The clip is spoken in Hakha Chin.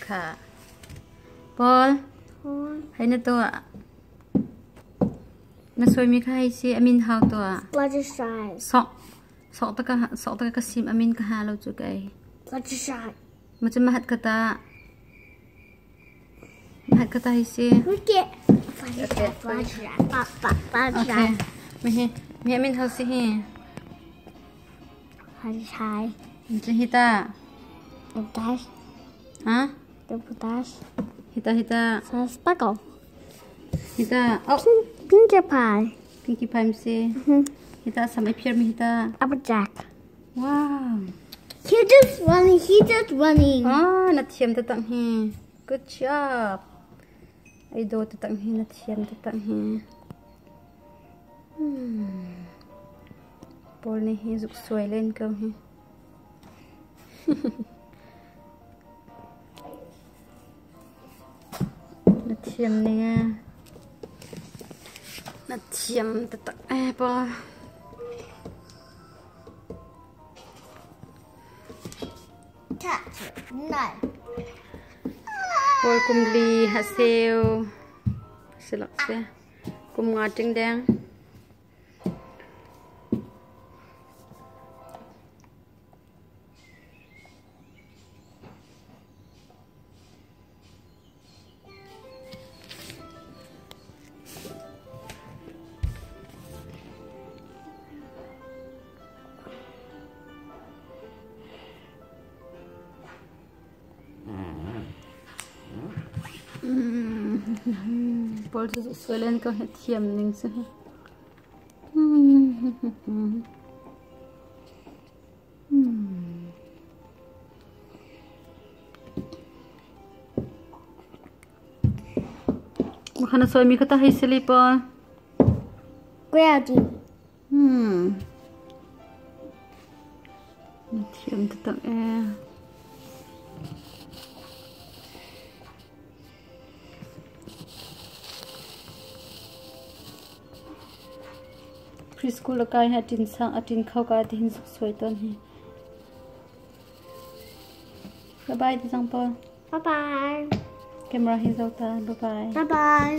Kha. Paul, hei na tuah. Na sawimi kha hei si, a min hau tuah. Fluttershy. Sok. Sok ta ka sok ta ka sim a min ka ha lo cu kai. Fluttershy. Ma cu mahat ka ta. Mahat ka ta hei si. Wicket. Fluttershy, Fluttershy, Fluttershy. Okay. Mi hi mi a min hau si hi. Fluttershy. Cu hi ta. Dash. Ha? Dash. Hi ta hi ta. Sparkle. Hi ta. Oh. Pinkie Pie. Pinkie Pie mi si. Hi ta sam ai phiar mi hi ta. Applejack. Wow. He just running. He just running. Ah, na thiam ta tang hi. Good job. Ai do ta tang hi na thiam ta tang hi. Paul nih hi zuk suai len ko hi. Na thiam ning ee. Na thiam taktak ee Paul. Paul kum li ha seu. Silak se. Kum nga ting deng. Paul cu sualen ko he thiam ning si. Makana soy mi kata hei sili pa. Grady. Thiam taktak ee. Preschool a kai hi a ṭin sang a ṭin kho ka ti hin suksuai tawn hi. Bye bye ti cang pawl. Bye bye. Camera hi zo ta. Bye bye. Bye bye.